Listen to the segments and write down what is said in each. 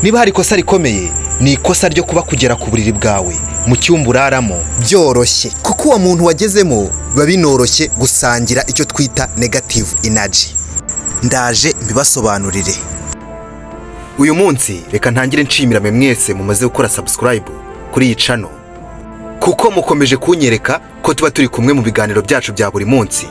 Niba hari ikosa rikomeye, ni ikosa ryo kuba kugera ku buriri bwawe mu cyumba uraramo byoroshye, kuko uwo muntu wagezemo biba binoroshye gusangira icyo twita negative energy. Ndaje mbibasobanurire. Uyu munsi reka ntangire nshimira mwe mwese mumaze gukora subscribe kuri iyi channel, kuko mukomeje kunyereka ko tuba turi kumwe mu biganiro byacu bya buri munsi,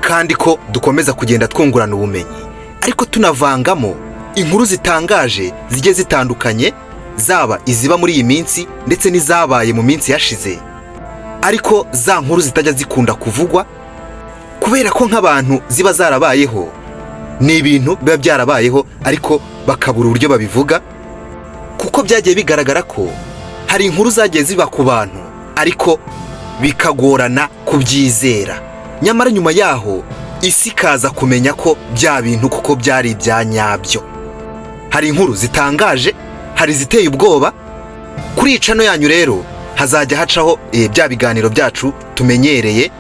kandi ko dukomeza kugenda twungurana ubumenyi, ariko tunavangamo inkuru zitangaje zigiye zitandukanye, zaba iziba muri iyi minsi ndetse n'izabaye mu minsi yashize, ariko za nkuru zitajya zikunda kuvugwa kubera ko nk'abantu ziba zarabayeho. Ni ibintu biba byarabayeho ariko bakabura uburyo babivuga, kuko byagiye bigaragara ko hari inkuru zagiye ziba ku bantu ariko bikagorana kubyizera, nyamara nyuma yaho isi ikaza kumenya ko bya bintu kuko byari ibya nyabyo. Hari inkuru zitangaje, hari iziteye ubwoba. Kuri iyi channel yanyu rero hazajya hacaho bya biganiro byacu tumenyereye,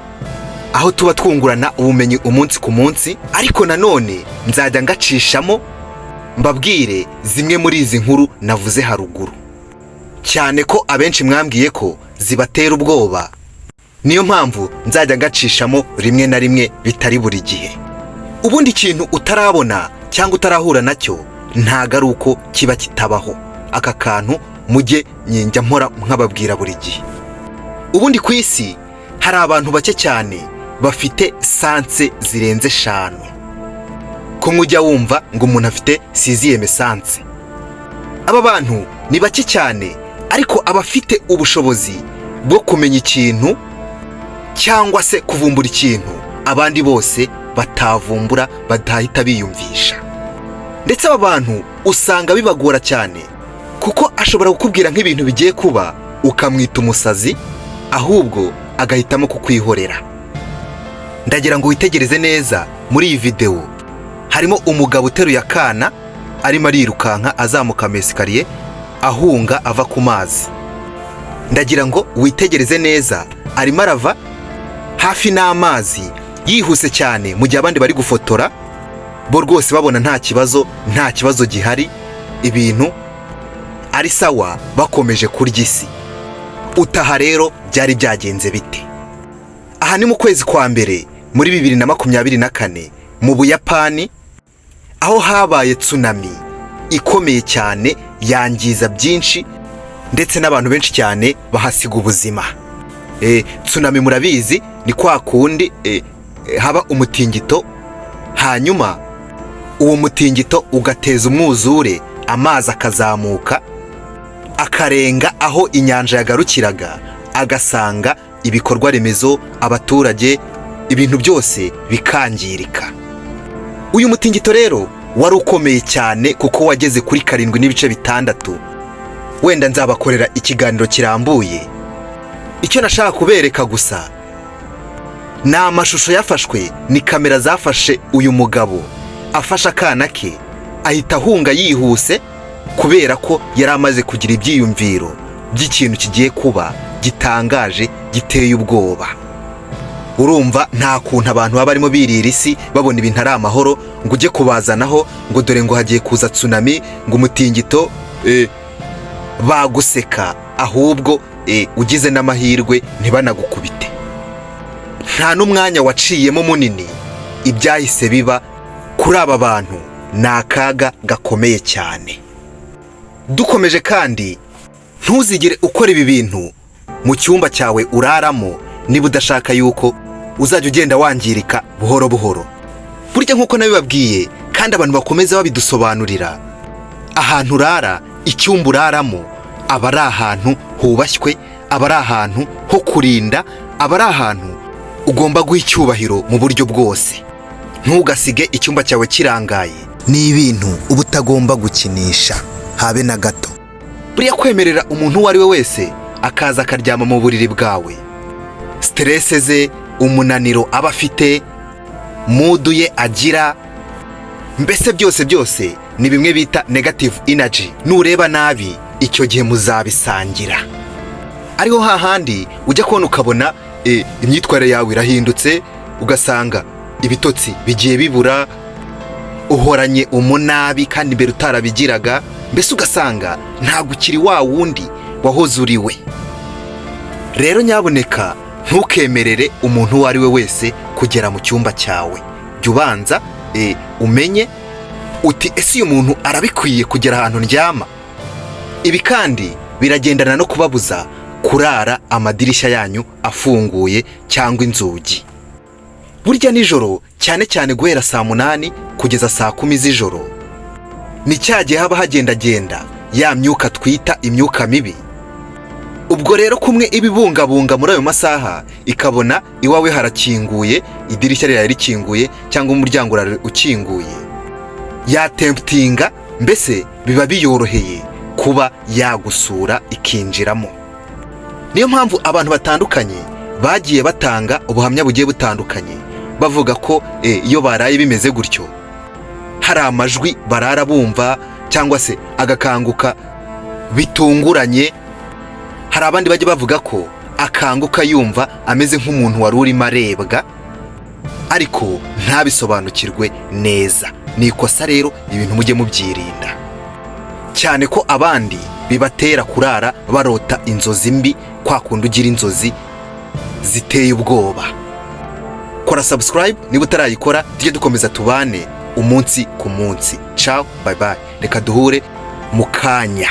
aho tuba twungurana ubumenyi umunsi ku munsi, ariko nanone nzajya ngacishamo mbabwire zimwe muri izi nkuru navuze haruguru, cyane ko abenshi mwambwiye ko zibatera ubwoba. Niyo mpamvu nzajya ngacishamo rimwe na rimwe, bitari buri gihe. Ubundi ikintu utarabona cyangwa utarahura nacyo ntago ari uko kiba kitabaho. Aka kantu mujye njya mpora nkababwira buri gihe. Ubundi ku isi hari abantu bake cyane bafite sens zirenze eshanu. Ko nk'ujya wumva ngo umuntu afite sixième sens, aba bantu ni bake cyane, ariko abafite ubushobozi bwo kumenya ikintu cyangwa se kuvumbura ikintu abandi bose batavumbura, badahita biyumvisha. Ndetse aba bantu usanga bibagora cyane, kuko ashobora kukubwira nk'ibintu bigiye kuba ukamwita umusazi, ahubwo agahitamo kukwihorera. Ndagira ngo witegereze neza muri iyi videwo. Harimo umugabo uteruye akana, arimo arirukanka azamuka amesikariye, ahunga ava ku mazi. Ndagira ngo witegereze neza, arimo arava hafi n'amazi yihuse cyane, mu gihe abandi bari gufotora bo rwose babona nta kibazo, nta kibazo gihari, ibintu ari sawa, bakomeje kurya isi. Utaha rero byari byagenze bite? Aha ni mu kwezi kwa mbere muri 2024 mu Buyapani, aho habaye tsunami ikomeye cyane yangiza byinshi, ndetse n'abantu benshi cyane bahasiga ubuzima. Tsunami murabizi, ni kwa kundi haba umutingito, hanyuma uwo mutingito ugateza umwuzure, amazi akazamuka akarenga aho inyanja yagarukiraga, agasanga ibikorwa remezo, abaturage, ibintu byose bikangirika. Uyu mutingito rero wari ukomeye cyane, kuko wageze kuri 7.6. Wenda nzabakorera ikiganiro kirambuye. Icyo nashaka kubereka gusa ni amashusho yafashwe, ni kamera zafashe uyu mugabo afashe akana ke, ahita ahunga yihuse, kubera ko yari amaze kugira ibyiyumviro by'ikintu kigiye kuba gitangaje, giteye ubwoba. Urumva nta kuntu abantu baba barimo birira isi, babona ibintu ari amahoro, ngo ujye kubazanaho ngo dore ngo hagiye kuza tsunami, ngo umutingito, baguseka ahubwo, ugize n'amahirwe ntibanagukubite. Nta n'umwanya waciyemo munini, ibyahise biba kuri aba bantu ni akaga gakomeye cyane. Dukomeje kandi, ntuzigere ukora ibi bintu mu cyumba cyawe uraramo niba udashaka yuko uzajya ugenda wangirika buhoro buhoro. Burya nk'uko nabibabwiye kandi abantu bakomeza babidusobanurira, ahantu urara, icyumba uraramo, aba ari ahantu hubashywe, aba ari ahantu ho kurinda, aba ari ahantu ugomba guha icyubahiro mu buryo bwose. Ntugasige icyumba cyawe kirangaye. Ni ibintu uba utagomba gukinisha habe na gato. Buriya kwemerera umuntu uwo ari we wese akaza akaryama mu buriri bwawe, stress ze, umunaniro aba afite, mood ye agira, mbese byose byose ni bimwe bita negative energy. Nureba nabi, icyo gihe muzabisangira. Ariho hahandi ujya kubona ukabona imyitwarire yawe irahindutse, ugasanga ibitotsi bigiye bibura. Uhoranye umunabi kandi mbere utarabigiraga. Mbese ugasanga ntabwo ukiri wa wundi wahoze uriwe. Rero nyabuneka, ntukemerere umuntu uwo ari we wese kugera mu cyumba cyawe. Jya ubanza umenye uti: "Ese uyu muntu arabikwiye kugera ahantu ndyama?" Ibi kandi biragendana no kubabuza kurara amadirishya yanyu afunguye cyangwa inzugi. Burya nijoro, cyane cyane guhera saa 8 kugeza saa 10 z'ijoro, ni cya gihe haba hagendagenda ya myuka twita imyuka mibi. Ubwo rero kumwe ibibungabunga muri ayo masaha, ikabona iwawe harakinguye, idirishya riraye rikinguye cyangwa umuryango urara ukinguye, yatemptinga, mbese biba biyoroheye kuba yagusura ikinjiramo. Niyo mpamvu abantu batandukanye bagiye batanga ubuhamya bugiye butandukanye, bavuga ko iyo baraye bimeze gutyo, hari amajwi barara bumva cyangwa se agakanguka bitunguranye. Hari abandi bajya bavuga ko akanguka yumva ameze nk'umuntu wari urimo arebwa, ariko ntabisobanukirwe neza. Ni ikosa rero, ibintu mujye mubyirinda cyane, ko abandi bibatera kurara barota inzozi mbi, kwa kundi ugira inzozi ziteye ubwoba. Kora subscribe niba utarayikora, tujye dukomeza tubane umunsi ku munsi. Ciao, bye bye, reka duhure mu kanya.